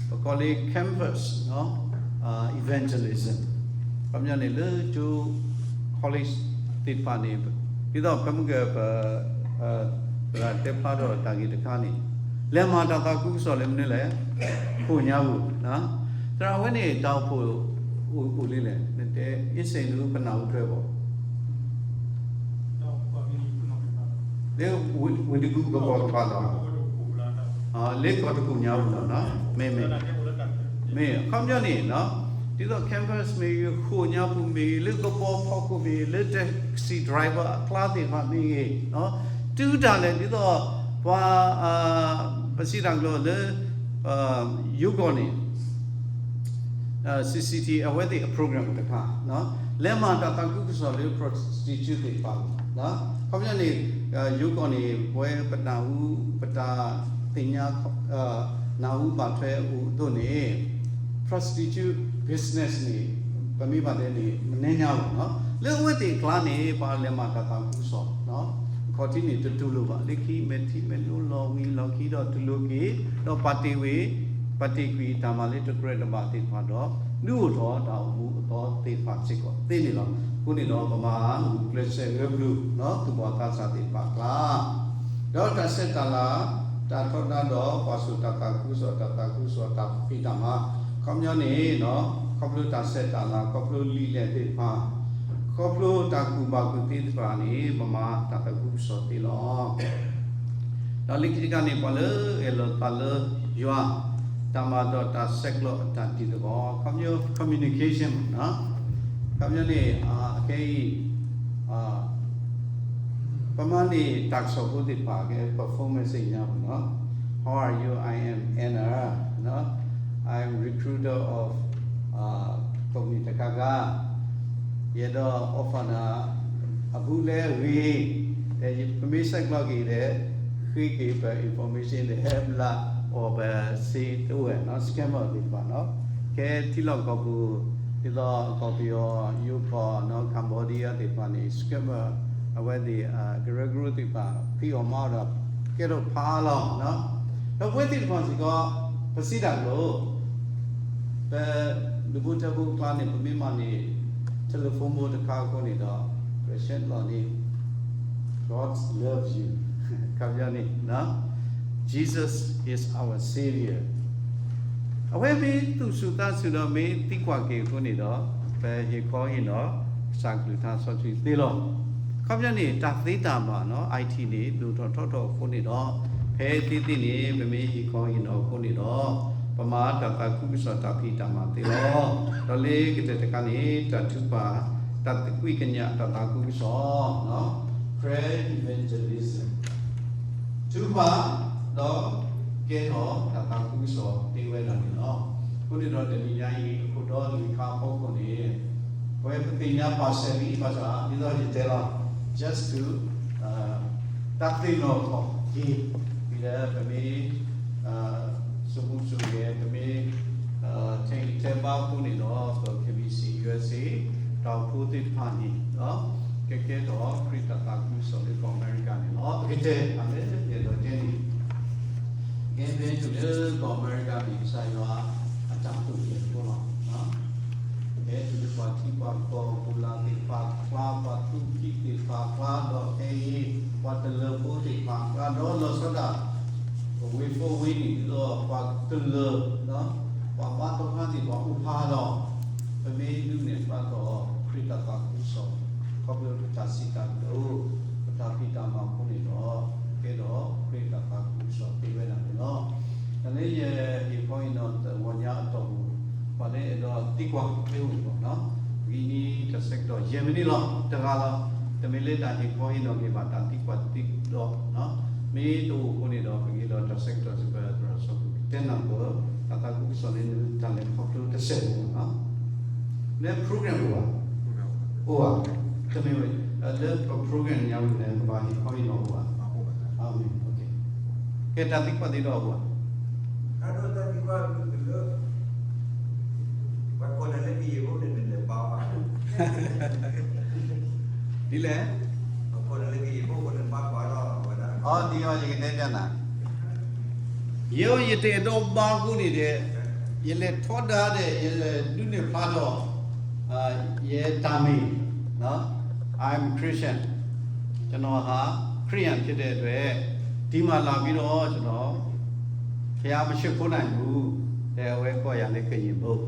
ပကိးလၢ campus evangelism အခီပညီန့ၣ် လၢကၠိ college သ့ၣ်တဖၣ်န့ၣ် ဒ်သိးဖဲမုၢ်က ပ တဲဖျါထီၣ်တၢ်ဂ့ၢ်တခါန့ၣ် လဲၤမၤတၢ်သးခုကစီၣ်လၢမနုၤလဲၣ်, ခိၣ်ညါပူၤ, သရၣ်ဝဲန့ၣ် တၢ်အိၣ်ဖှိၣ်အိၣ်လံလဲၣ်, နတဲ အ့စ့ၣ်ဒုးပနၢ်ဟူထွဲဘၣ် လၢဝ့ၢ်တကူၣ်ကပီၤကပၤလီၤ, လၢကီၢ်တကူၣ်ညါပူၤလီၤ, မ့ၢ်မ့ၢ် မ့ၢ်အခီပညီန့ၣ် ဒ်သိး campus မ့ၢ်ဂ့ၤ, ခိၣ်ညါပူၤမ့ၢ်ဂ့ၤ, လၢကဘီဖီခိၣ်မ့ၢ်ဂ့ၤ, လၢ taxi driver အကျါသ့ၣ်တဖၣ်မ့ၢ်ဂ့ၤ, တုၤဒၣ်လဲာ်ဒ်သိး ပှၤ ပစံးတၢ်ကတိၤလၢ ယိၤကီၢ်န့ၣ် CCT အဝဲသ့ၣ်အ program တခါ လဲၤမၤတၢ်သးခုကစီၣ်လၢ prostitute သ့ၣ်တဖၣ်လီၤ. အခီပညီန့ၣ် ယိၤကီၢ်န့ၣ် ပဝဲပနၢ်ဟူ ပတၢ်သ့ၣ်ညါ နၢ်ဟူဘၣ်ထွဲအသိးန့ၣ် prostitute business န့ၣ် ပမ့ၢ်ဘၣ်တဲန့ၣ် မနံၤညါလီၤ. လၢအဝဲသ့ၣ်အကျါန့ၣ် ပှၤလဲၤမၤတၢ်သးခုကစီၣ် အခီၣ်ထံးန့ၣ် တတူၢ်လိာ်ဘၣ်. လၢခံမဲာ်ထံမဲာ်နိလီၤဝံၤလီၤခံဒီးတူၢ်လိာ်က့ၤ ဒီးပာ်တ့ၢ်ဝံၤ ပ ပှၤတ့ၢ်ကွံာ်တၢ်မၤလၢတကြၢးတဘၣ်သ့ၣ်တဖၣ်ဒီး ဒုးအိၣ်ထီၣ်တၢ်အိၣ်မူအသီသ့ၣ်တဖၣ်စ့ၢ်ကီးသ့န့ၣ်လီၤ. အဃိန့ၣ်ဒီး ပမၤဂုာ်ကျဲးစၢးဂၢၢ်ကျၢၤ သူၣ်ဘီၣ်သးစၢ်သ့ၣ်တဖၣ်အကျါ ဒီးတၢ်ဆဲးတၢ်လၤ တၢ်ထီဒါဒီးပှၤစိာ်တၢ်သးခုကစီၣ် တၢ်သးခုကစီၣ်တၢ်ဖံးတၢ်မၤ ခီပညီန့ၣ် ခီဖျိတၢ်ဆဲးတၢ်လၤ ခီဖျိလံာ်လဲၢ်သ့ၣ်တဖၣ် ခီဖျိတၢ်ကူၣ်ဘၣ်ကူၣ်သ့သ့ၣ်တဖၣ်န့ၣ် ပမၤတၢ်သးခုကစီၣ်သ့လီၤ. ဒီးလၢခံတခါန့ၣ် ပှၤလၢအအဲၣ်လီၤသးလၢယွၤ တၢ်မၤဒီးတၢ်ဆဲးကျိးအတၢ်တံၢ်သကိး ခီပညီ communication မ့ၢ်နီၤ ခီပညီန့ၣ် အခဲအံၤ ပမၤန့ၢ်တၢ်ကစီၣ်ဖိသ့ၣ်တဖၣ်ကဲ performance ညါမ့ၢ်နီၤ How are you? I am Anna. I'm recruiter of ကုမ္ပဏီတခါခါ ယဲဒီး offer နၤ အဘူးလဲအဂ့ၤ ပမ့ၢ်ဆဲးကျိးက့ၤဒီး ဃ့က့ၤပ information ဒီး ဟဲဘျးအီၤ ပစ့တအိၣ်ဝဲနီၤ scammer သ့ၣ်တဖၣ်နီၤ ကဲထံလီၢ်ကီၢ်ပူၤ ဒ်သိးကီၢ်ပယီၤ ယိၤကီၢ်နီၤ Cambodia သ့ၣ်တဖၣ်န့ၣ် scammer အဝဲသ့ၣ် ကရၢကရိသ့ၣ်တဖၣ် ဖံးအီၣ်မၤအီၣ်ဒီး ကဲထီၣ်ဖးလီၤ ဒီးပဝဲသ့ၣ်တဖၣ်စ့ၢ်ကီး ပစံးတၢ်ကလိာ် ပဒူၣ်ဖိထၢဖိအကျါန့ၣ် ပမ့ၢ်မၤန့ၢ် telephone ဖိတခါအဃိန့ၣ်ဒီး ပဆဲးကျိးန့ၢ် God loves you ခီပညီန့ၣ် Jesus is our Savior အဝဲမ့ၢ်သူၣ်ဆူၣ်သးဆူၣ်ဒီးမ့ၢ်သံကွၢ်က့ၤအဃိန့ၣ်ဒီး ပဟ့ၣ်ခီဟ့ၣ်နီၤ ကစၢ်ကလုၢ်ကထါစီဆှံသ့လီၤ. ခီပညီန့ၣ် တၢ်သ့တၢ်ဘၣ်နီၤ IT န့ၣ် ဒိၣ်ထီၣ်ထီထီၣ်အဃိန့ၣ်ဒီး ဖဲသ့သ့ၣ်န့ၣ် ပမ့ၢ်ဟ့ၣ်ခီဟ့ၣ်နီၤအဃိန့ၣ်ဒီး ပမၤတၢ်သးခုကစီၣ်တၢ်ဖံးတၢ်မၤသ့လီၤ. ဒီးလၢကတၢၢ်တခါန့ၣ် တၢ်ထုကဖၣ် တၢ်သကွံာ်ကညးတၢ်သးခုကစီၣ် prayer evangelism ထုကဖၣ် ဒီးကဲထီၣ်တၢ်သးခုကစီၣ်သ့ဝဲဒၣ်န့ၣ်လီၤ. အဃိန့ၣ်ဒီးတနံၤညါအံၤ အခိၣ်တီလံာ်ခါအဖီခိၣ်န့ၣ် ပဝဲပသ့ၣ်ညါပာ်စဲးလံ ဘၣ်ဆၣ် ဒ်သိးယတဲလီၤ just to တၢ်သ့ၣ်နီၣ်ထီၣ်က့ၤ ဒ်လၢပမ့ၢ် စိာ်မူစိာ်ဂဲၤ ပမ့ၢ် ထဲအံၤထဲဘါအဃိန့ၣ်ဒီး ပ KBC USA တၢ်အိၣ်ဖှိၣ်သ့ၣ်တဖၣ်န့ၣ်ဒီး ကကဲထီၣ်ခရံာ်တၢ်သးခုကစီၣ်လၢကီၢ်အမဲရကၤန့ၣ်လီၤ. ပကတဲအါလဲၣ် ယအဲၣ်ဒိးတဲန့ၣ် ကဲဘျုးဒိၣ်လၢကီၢ်အမဲရကၤန့ၣ် ကစၢ်ယွၤအတၢ်သိၣ်တၢ်သီလီၤ. ကဲဘျုးဒိၣ်လၢပှၤထံပှၤကီၢ် ပှၤလၢသ့ၣ်တဖၣ်အကျါ ပှၤသူၣ်ကံၢ်သ့ၣ်တဖၣ်အကျါ ဒီးခဲအံၤ ပှၤတလၢၤဖိသ့ၣ်တဖၣ်အကျါ ဒီးလီၤဆီဒၣ် ပဝ့ၢ်ဖိဝ့ၢ်နံၣ်ဒ်သိးပှၤတလၢၤ ပှၤဘါတဖၣ်သ့ၣ်တဖၣ်အိၣ်ဖးဒီး ပမ့ၢ်ဒုးနဲၣ်ဖျါထီၣ် ခရံာ်တၢ်သးခုကစီၣ် ခီဖျိပတၢ်စံးတၢ်ကတိၤ ပတၢ်ဖံးတၢ်မၤအဃိန့ၣ်ဒီး ကဲထီၣ်ခရံာ်တၢ်သးခုကစီၣ်သ့ဝဲဒၣ်န့ၣ်လီၤ. တၢ်လၢယဟ့ၣ်ခီဟ့ၣ်နီၤတဂီၤညါအတီၢ်ပူၤ ပှၤလၢအဲၣ်ဒိးသံကွၢ်သ့အိၣ်န့ၣ်လီၤ. ပဂံၢ်နံၤတၢ်ဆၢကတီၢ်ယဲၢ်မံးနံးလီၤ တဂၤလီၤ. တမ့ၢ်လၢတၢ်ဟ့ၣ်ခီဟ့ၣ်နီၤက့ၤဘၣ်တၢ်သံကွၢ်သံဒိး မ့ၢ်တအိၣ်အဃိန့ၣ်ဒီး ပဂ့ၤဒီးတၢ်ဆၢကတီၢ်စ့ၢ်ကီး သရၣ်စီၤပူၤကတဲနၢ်ပၢၢ် တၢ်သးခုကစီၣ်လၢနတၢ်လဲၤခီဖျိတစဲးဖိန့ၣ်လီၤ. လၢ program အိၣ်ဧါ, အိၣ်ဧါ, တမ့ၢ်ဝဲ လၢပ program ညါဝံၤန့ၣ် ကဘၣ်ဟ့ၣ်ခီဟ့ၣ်နီၤအိၣ်ဧါ, အမ့ၢ် ကဲတၢ်သံကွၢ်သံဒိးအိၣ်ဧါ, တၢ်သံကွၢ်လၢ ပှၤကိးနၤလၢကယံာ်ဖိန့ၣ် နလဲၤဘါဘၣ်, ဒ်လဲၣ်, အဒ်အံၤ ယကတဲပျးနၤ, ယဲယတအဲၣ်ဒိးဘါအဃိန့ၣ်ဒီး ယလဲၤထီဒါဒီး ယလဲၤဒုးနဲၣ်ဖျါထီၣ် ယတၢ်မ့ၢ် I'm Christian, ကျွန်တော်ဟာ ခရစ်ယာန်ဖြစ်တဲ့အတွက် ဒီမှာလာပြီးတော့ ကျွန်တော် ဘုရားမရှိခိုးနိုင်ဘူး တဲဝဲကိးယၤလၢကယံာ်ဖိ,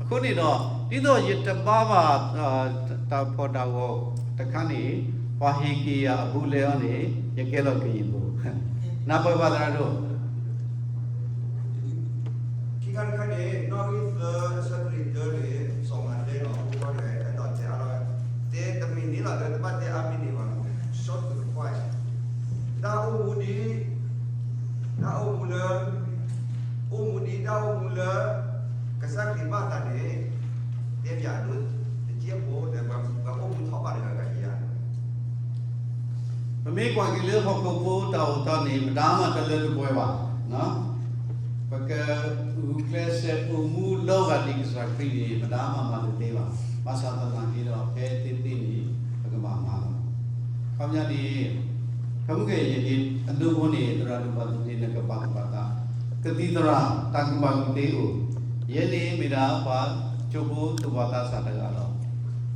အဃိန့ၣ်ဒီး ဒ်သိးယတဘါဘၣ် တၢ်ဖှီၣ်တၢ်ဂီၤတခါန့ၣ် ပှၤဟ့ၣ်က့ၤယၤအဘူးလဲအီၤန့ၣ် ယကဲလီၤကယံာ်ဖိ, နၢ်ပၢၢ်ဘၣ်သရၣ်ဒိၣ် ခံခါတခါန့ၣ် နီၣ်ဂံၢ်သၢ အဆၢဖိတၢန့ၣ် စီၤမၤသဲအဖိခွါန့ၣ် အဲၣ်ဒိးတဲအါထီၣ်ဝဲ, တဲတမံၤန့ၣ်လီၤ တဲတဘၣ်တဲအါမံၤန့ၣ်ဘၣ်, short to the point, တၢ်အိၣ်မူဒ်, တၢ်အိၣ်မူလၢ, အိၣ်မူဒ်တၢ်အိၣ်မူလၢ ကစၢ်ခရံာ်ဘၣ်သးန့ၣ် တဲပျးဒိတကဲဖိဒီး ပှၤအိၣ်မူထီၣ်ဘၣ်တဂၤဂၤအံၤဧါ ပမ့ၢ်ကွၢ်က့ၤလၢဟီၣ်ခိၣ်ဖိတၢ်အိၣ်သးန့ၣ် မတၤမၤတလၢတပှဲၤဘၣ်, ပကဂုာ်ကျဲးစၢးအိၣ်မူလီၤဂာ်ဒ်ကစၢ်ခရံာ်န့ၣ် မတၤမၤမၤတသ့ဘၣ်, ဘၣ်ဆၣ်သနာ်က့ဒီး ဖဲသ့သ့န့ၣ် ပကဘၣ်မၤလီၤ. ခီပညီန့ၣ် ဖဲမုၢ်ဂ့ၤယက့ၤအဒိဖိန့ၣ် သရၣ်ဒိၣ်ဘၣ်သ့ၣ်သ့ၣ် နကပာ်သူၣ်ပာ်သး ကသံၣ်သရၣ် တၢ်ကူၣ်ဘၣ်ကူၣ်သ့အိၣ်, ယဲန့ၣ်မ့ၢ်ဒၣ်ပှၤကၠိဖိသူၣ်ဘီၣ်သးစၢ်တဂၤလီၤ.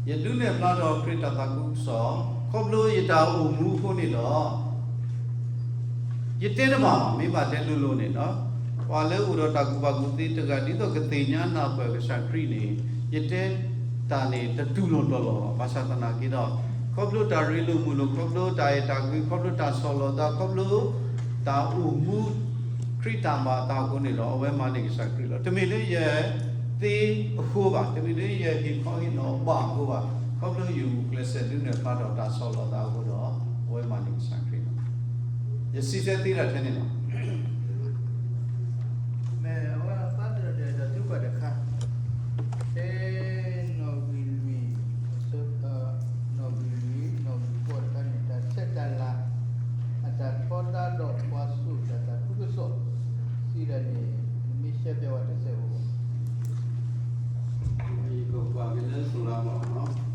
ယဒုးနဲၣ်ဖျါထီၣ်ခရံာ်တၢ်သးခုကစီၣ် ခီဖျိယတၢ်အိၣ်မူအဃိန့ၣ်ဒီး ယတဲတဘၣ်ဘၣ်, မ့ၢ်ဘၣ်တဲလိၤလိၤန့ၣ်ဒီး ပှၤလၢအိၣ်ဒီးတၢ်ကူၣ်ဘၣ်ကူၣ်သ့တဂၤ ဒ်သိးကသ့ၣ်ညါနၢ်ပၢၢ်ကစၢ်ခရံာ်န့ၣ် ယတဲတၢ်န့ၣ်တတူၢ်လိာ်တီၤလိာ်ဘၣ်. ဘၣ်ဆၣ်သနာ်က့ဒီး ခီဖျိတၢ်ရ့လိာ်မုာ်လိာ်, ခီဖျိတၢ်အဲၣ်တၢ်ကွံ, ခီဖျိတၢ်ဆီၣ်လီၤသး, ခီဖျိတၢ်အိၣ်မူ ခရံာ်တၢ်ဘၣ်သးအဃိန့ၣ်ဒီး အဝဲမၤန့ၢ်ကစၢ်ခရံာ်လီၤ. တမ့ၢ်လၢယသ့အဃိဘၣ်, တမ့ၢ်လၢယဟ့ၣ်ခီဟ့ၣ်နီၤဘၣ်အဃိဘၣ်, ခီဖျိယဂုာ်ကျဲးစၢးဒုးနဲၣ်ဖျါထီၣ်တၢ်ဆီၣ်လီၤသးအဃိဒီး အဝဲမၤန့ၢ်ကစၢ်ခရံာ်လီၤ. ယစံးဆၢသ့တၢ်ထဲန့ၣ်လီၤ. မ့ၢ်အဝဲသးတဒီးဒီးသုကွၢ်တခါ, တဲနီၣ်ဂံၢ်လွံၢ်, နီၣ်ဂံၢ်လွံၢ်, နီၣ်ဂံၢ်ဃိးတခါန့ၣ် တၢ်ဆဲးတၢ်လၤ အတၢ်ထီဒါဒီးပှၤစိာ်တၢ်သးခုကစီၣ် စံးဒ်န့ၣ် နမ့ၢ်ရှဲပျဲဝဲတစဲးဖိဘၣ်. ယကကွၢ်က့ၤလၢစိၤလၢမီၢ်လီၤ.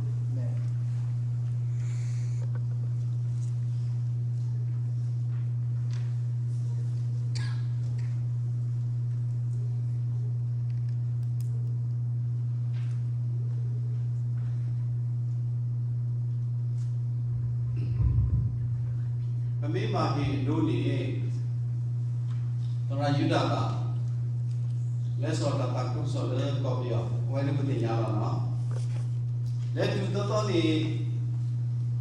ပမ့ၢ်မၤဟ့ၣ်ဒိန့ၣ် သရၣ်ယူဒၤသၢ် လဲၤစိာ်တၢ်သးခုကစီၣ်လၢကီၢ်ပယီၤ အဝဲန့ၣ်ပသ့ၣ်ညါလီၤနီၤ. လဲၤတုၤသီသီ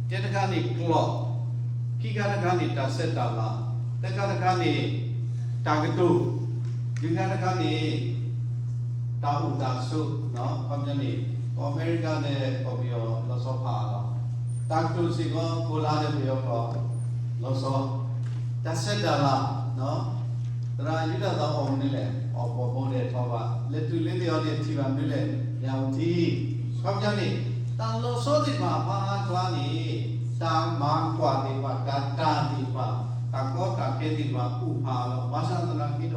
န့ၣ် တၢ်တခါန့ၣ်ကျိာ်, ခံခါတခါန့ၣ် တၢ်ဆဲးတၢ်လၤ, သၢခါတခါန့ၣ် တၢ်ကတိၤ, လွံၢ်ခါတခါန့ၣ် တၢ်အိၣ်တၢ်ဆိး, ခီပညီန့ၣ် ကီၢ်အမဲရကၤဒီးကီၢ်ပယီၤလီၤဆီဖးအါလီၤ. တၢ်ကတိၤစ့ၢ်ကီး ကိးလါဒီးပယီၤကီၢ်လီၤဆီ, တၢ်ဆဲးတၢ်လၤ သရၣ်ယူဒၤသၢ်အီၣ်မနုၤလဲၣ်, အီၣ်ပှဲၤဘိဒဲးထီဘၣ်, လဲၤတုၤလၢသ့ၣ်အီၤဒီးထံၣ်ဘၣ်မနုၤလဲၣ်, ယၤဝတံ, ခီပညီန့ၣ် တၢ်လီၤဆီသ့ၣ်တဖၣ်အဖီလာ်န့ၣ် တၢ်မၤကွၢ်သ့ၣ်တဖၣ်, တၢ်တၢ်သ့ၣ်တဖၣ်, တၢ်ကီတၢ်ခဲသ့ၣ်တဖၣ် အိၣ်ဖးအါလီၤ. ဘၣ်ဆၣ်သနာ်က့ဒီး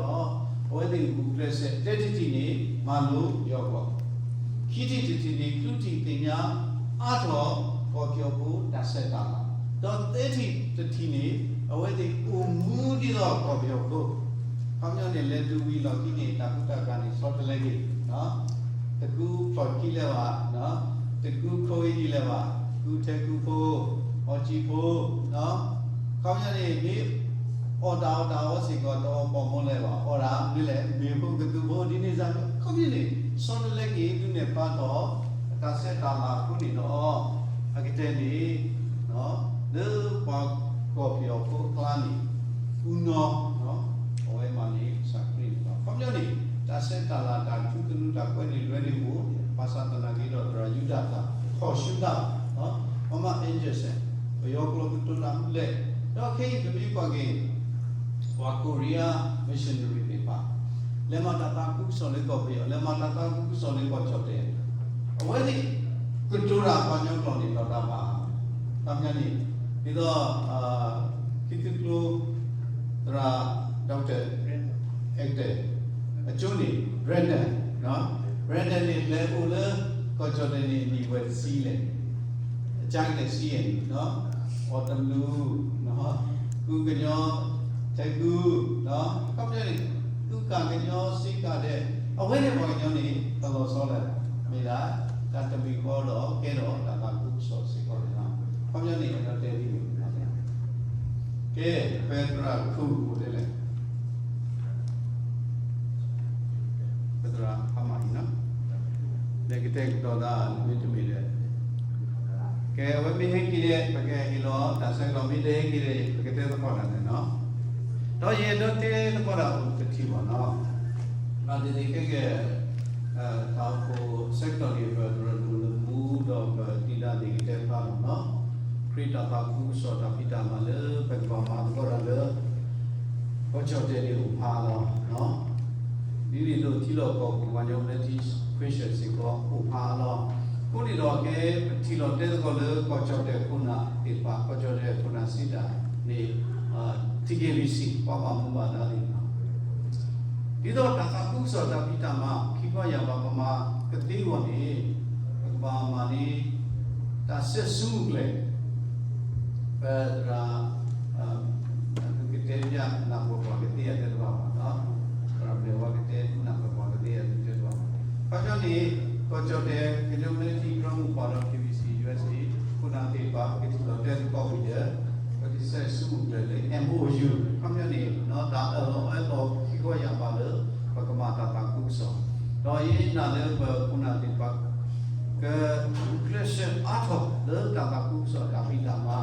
အဝဲသ့ၣ်ဂုာ်ကျဲးစၢး တၢတထံၣ်န့ၣ် မၤလိယိၤကီၢ်, ခံထံၣ်တထံၣ်န့ၣ် ချုးထံၣ်သ့ၣ်ညါအါထီၣ် ကီၢ်ပယီၤဖိတၢ်ဆဲးတၢ်လၤ, ဒီးသၢထံၣ်တထံၣ်န့ၣ် အဝဲသ့ၣ်အိၣ်မူဒ်သိးကီၢ်ပယီၤဖိ, ခီပညီန့ၣ် လဲၤတုၤဝံၤလီၢ်ခံန့ၣ် တၢ်ကူတၢ်ကၤန့ၣ် ဆီတလဲက့ၤ, တကူဖျီၣ်ခံလဲၣ်ဘၣ်, တကူခိအ့ဒံးလဲၣ်ဘၣ်, ကူထဲကူဖိ, အီၣ်ကံၣ်ဖိ, ခီပညီန့ၣ် မ့ၢ်အီၣ်တၢ်အီၣ်တၢ်အီစ့ၢ်ကီး တအီၣ်ပှဲၤဘိလဲၣ်ဘၣ်, အီၣ်ဒၣ်မနုၤလဲၣ်, မ့ၢ်ဖိကသူဖိဒ်န့ၣ်စ့ၢ်, ခီပညီန့ၣ် ဆီတလဲက့ၤ ဒုးနဲၣ်ဖျါထီၣ် တၢ်ဆဲးတၢ်လၤအဃိန့ၣ်ဒီး အကတၢၢ်န့ၣ် လၢပှၤကီၢ်ပယီၤဖိအကျါန့ၣ် အူနီၢ် အဝဲမၤန့ၢ်ကစၢ်ခရံာ်န့ၣ်လီၤ. ခီပညီန့ၣ် တၢ်ဆဲးတၢ်လၤ တၢ်ထူသနူ တၢ်ကွဲန့ၢ်လွဲန့ၢ်အိၣ်, ဘၣ်ဆၣ်သနာ်က့ဒီး သရၣ်ယူဒၤသၢ် ခီၣ်ဆူဒၣ်, ပမၤ interest, ပယီၤကျိာ်ကတိၤတၢ်မနုၤလဲၣ်, ဒီးခဲအံၤပမ့ၢ်ကွၢ်က့ၤ ပှၤ Korea missionary သ့ၣ်တဖၣ် လဲၤမၤတၢ်သးခုကစီၣ်လၢကီၢ်ပယီၤ, လဲၤမၤတၢ်သးခုကစီၣ်လၢကီၢ်ကၠီၣ်တဲၣ်, အဝဲသ့ၣ် ကတိၤတၢ်ပှၤကညီကျိာ်န့ၣ် ဒီးတၢ်ဘၣ်, ခီပညီန့ၣ် ဒ်သိး ခံသုးကျိ သရၣ် doctor Hector အကၠိန့ၣ် Brandon, Brandon န့ၣ် လဲၤအိၣ်လၢကီၢ်ကၠီၣ်တဲၣ်န့ၣ် နံၣ်ဝဲတဆံလဲၣ်, အကၢကလဲၤဆံယဲၢ်န့ၣ်, အီၣ်တမလူ, ကူကညီ, ထဲကူ, ခီပညီန့ၣ် ကူကၣ်ကညီစ့ကၤဒဲး, အဝဲန့ၣ်ပှၤကညီန့ၣ် တလီၤဆီလၢၤဘၣ်, မ့ၢ်ဒၣ်တၢ်တမံၤဃီဒီး ကဲထီၣ်တၢ်သးခုကစီၣ်စ့ၢ်ကီးန့ၣ်လီၤ. ခီပညီန့ၣ် အဲၣ်ဒိးတဲဒ်န့ၣ်, ကဲ ပသရၣ်ခူအိၣ်ဒ်လဲၣ်, ပသရၣ်ဖးမးအံၤနီၤ, လဲၤကတဲာ်ကတီၤသးမ့တမ့ၢ်ဒီး, ကဲ အဝဲမ့ၢ်ဟဲက့ၤဒီး ပကဟ့ၣ်လီၤတၢ်ဆၢကတီၢ်, မ့ၢ်တဟဲက့ၤဒီး ပကတဲသကိးတၢ်န့ၣ်နီၤ, ဒီးယအဲၣ်ဒိးတဲသကိးတၢ်အိၣ်တထံၣ်ဘၣ်နီၤ, ဘၣ်သ့ၣ်သ့ၣ်ခဲကဲ တၢ်အိၣ်ဖှိၣ်ဆၢကတီၢ်န့ၣ် ပသရၣ်ဒိၣ်လၢမူဒီး ပတံၤဒါသ့ၣ်ကတဲဖျါလီၤနီၤ, ခရံာ်တၢ်သးခုကစီၣ်တၢ်ဖံးတၢ်မၤလၢ ပကဘၣ်မၤသကိးတၢ်လၢ ကီၢ်ကၠီၣ်တဲၣ်န့ၣ်အိၣ်ဖးလီၤ, ဒ်န့ၣ်အသိးထံလီၢ်ကီၢ်ပူၤ ကညီဘျၢထံ Christian စ့ၢ်ကီးအိၣ်ဖးလီၤ, အဃိန့ၣ်ဒီးကဲ ပထံၣ်လီၤတဲသကိးလၢကီၢ်ကၠီၣ်တဲၣ်ခိၣ်နၢ်သ့ၣ်တဖၣ်, ကီၢ်ကၠီၣ်တဲၣ်ခိၣ်နၢ်စံးတၢ်န့ၣ် ထံက့ၢ်ဘံၣ်စံၣ် ပှၤဘၣ်မူဘၣ်ဒါသ့ၣ်တဖၣ် ဒ်သိးတၢ်သးခုကစီၣ်တၢ်ဖံးတၢ်မၤ ခံခီယၢ်ဘး ပမၤကသ့အဂီၢ်န့ၣ် ပကဘၣ်မၤန့ၢ် တၢ်စဲးဆူၣ်ကျဲၤ ပသရၣ် ကတဲပျးနၢ်ပၢၢ်ပှၤကသ့အသ့ၣ်တဖၣ်ဘၣ်နီၤ. ပကတဲနၢ်ပၢၢ်ပှၤကသ့အဒုတဲဘၣ်. အခီပညီန့ၣ် ကီၢ်ကၠီၣ်တဲၣ် ကညီမုၢ်နံၣ်ထံ ကရၢမိၢ်ပှၢ်ဒီး K B C U S A ခိၣ်နၢ်သ့ၣ်တဖၣ် ကထံၣ်လီၤတဲသကိးဝံၤဒီး ပကစဲးဆူမုၢ်ကျဲၤလၢ M O U အခီပညီန့ၣ် တၢ်အၢၣ်လီၤအီလီၤခံခီယၢ်ဘးလၢ ပကမၤတၢ်သးခုကစီၣ်, ဒီးယနာ်လၢပခိၣ်နၢ်သ့ၣ်တဖၣ် ကဂုာ်ကျဲးစၢးအါထီၣ်လၢတၢ်သးခုကစီၣ်တၢ်ဖံးတၢ်မၤ,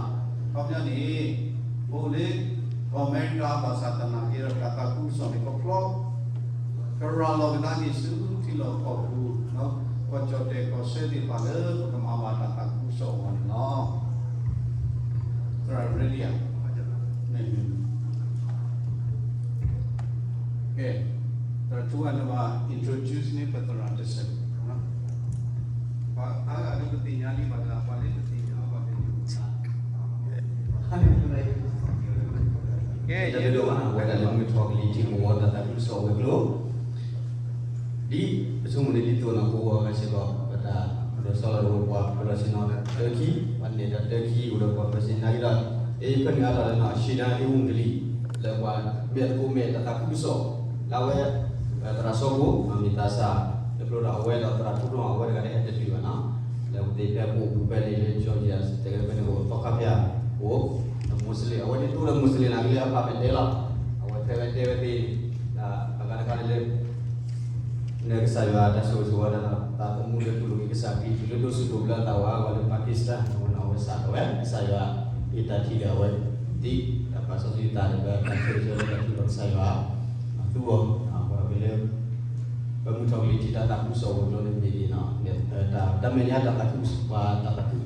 အခီပညီန့ၣ် အိၣ်လၢကီၢ်အမဲရကၤ ဘၣ်ဆၣ်သနာ်က့ဒီး တၢ်သးခုကစီၣ်န့ၣ် ကဖျီ ကရၤလီၤကဒါက့ၤဆူထံလီၢ်ကီၢ်ပူၤ, ကီၢ်ကၠီၣ်တဲၣ်ကီၢ်စဲၣ်သ့ၣ်တဖၣ်လၢ ပကမၤဘၣ်တၢ်သးခုကစီၣ်အဂီၢ်န့ၣ်လီၤ. သရၣ် ready ဧါ. ကဲ, သရၣ်ထူဝဲန့ၣ်ဘၣ် introduce န့ၣ် ပသရၣ်တစဲး, ပှၤအါဂၤလၢပသ့ၣ်ညါလံဘၣ်တၢ် ပှၤလၢပသ့ၣ်ညါဘၣ်တၢ်, ကဲ ယဲဒိၣ်ဘၣ် အဝဲဒၣ်လၢမုၢ်ထီၣ်ကလံၤထံး ကဝီၤတၢ်သးခုကစီၣ်ဝဲၤကျိၤ ဒ်ပဆိကမိၣ်န့ၣ် ဒ်သိးနီၢ်ကဝီၤအဂၤစ့ၢ်ကီး ပတၢ်ပဒိၣ်စီလီၤဒီးပှၤဖၢလီၤဆ့ၣ်နီၤတၢ်တၢခံ, ပှၤနဲၣ်တၢ်တၢခံ အိၣ်ဒီးပှၤဖၢဆ့ၣ်နီၤက့ၤဒီး အ့ၣ်ဖဲန့ၣ်အါထီၣ်လၢနီၢ် ရှံဒၣ်အ့ၣ်ဝံၣ်ကလံၤ လၢပှၤမဲာ်သကိးမဲာ်တၢ်သးခုကစီၣ် လၢအဝဲ သရၣ်စီၤဘိၣ် မ့ၢ်သးစၢ် တဖျိဒီးအဝဲဒီးသရၣ်ထူထီၣ် အဝဲတဂၤတဟဲတတုၤဘၣ်နီၤ, လၢပသ့ၣ်ဖဲပအိၣ်ပူၤဖဲန့ၣ်လၢ Georgia တဲဝဲဖဲန့ၣ်အိၣ်သီခါဖဲ အိၣ် Muslim အဝဲန့ၣ်တအိၣ်ဒီး Muslim နာ်က့လၢအဖးမဲာ်တဲလီၤ, အဝဲဖဲဝဲတဲဝဲသ့ၣ်န့ၣ် တၢ်အဂၤတခါန့ၣ်လၢ လၢကစၢ်ယွၤတၢ်ဆိၣ်ဂ့ၤဆိၣ်ဝါဒီး သးသမူလၢတူၢ်လိာ်က့ၤကစၢ်ခရံာ် တုၤလၢဒိးဆူၣ်ဒိးဘျၢသးဝဲအဂီၢ်လၢ Pakistan အဝဲန့ၣ် အဝဲစးထီၣ်ဝဲ ကစၢ်ယွၤ ဟ့ၣ်တၢ်ထံၣ်ဒီးအဝဲ ဒ်တၢ်ပာ်စီဆှံသးဒီး တၢ်ဆိၣ်ဂ့ၤဆိၣ်ဝါလၢတၢ်ထုးထီၣ်ကစၢ်ယွၤ အသူအီၤ အဝဲလၢ ပမုၢ်ထီၣ်ကလံၤထံးတၢ်သးခုကစီၣ်ဝဲၤကျိၤန့ၣ်မ့ၢ်ဂ့ၤနီၤ တၢ်မဲာ်ညါတၢ်သးခုကစီၣ် ပှၤတၢ်သးခု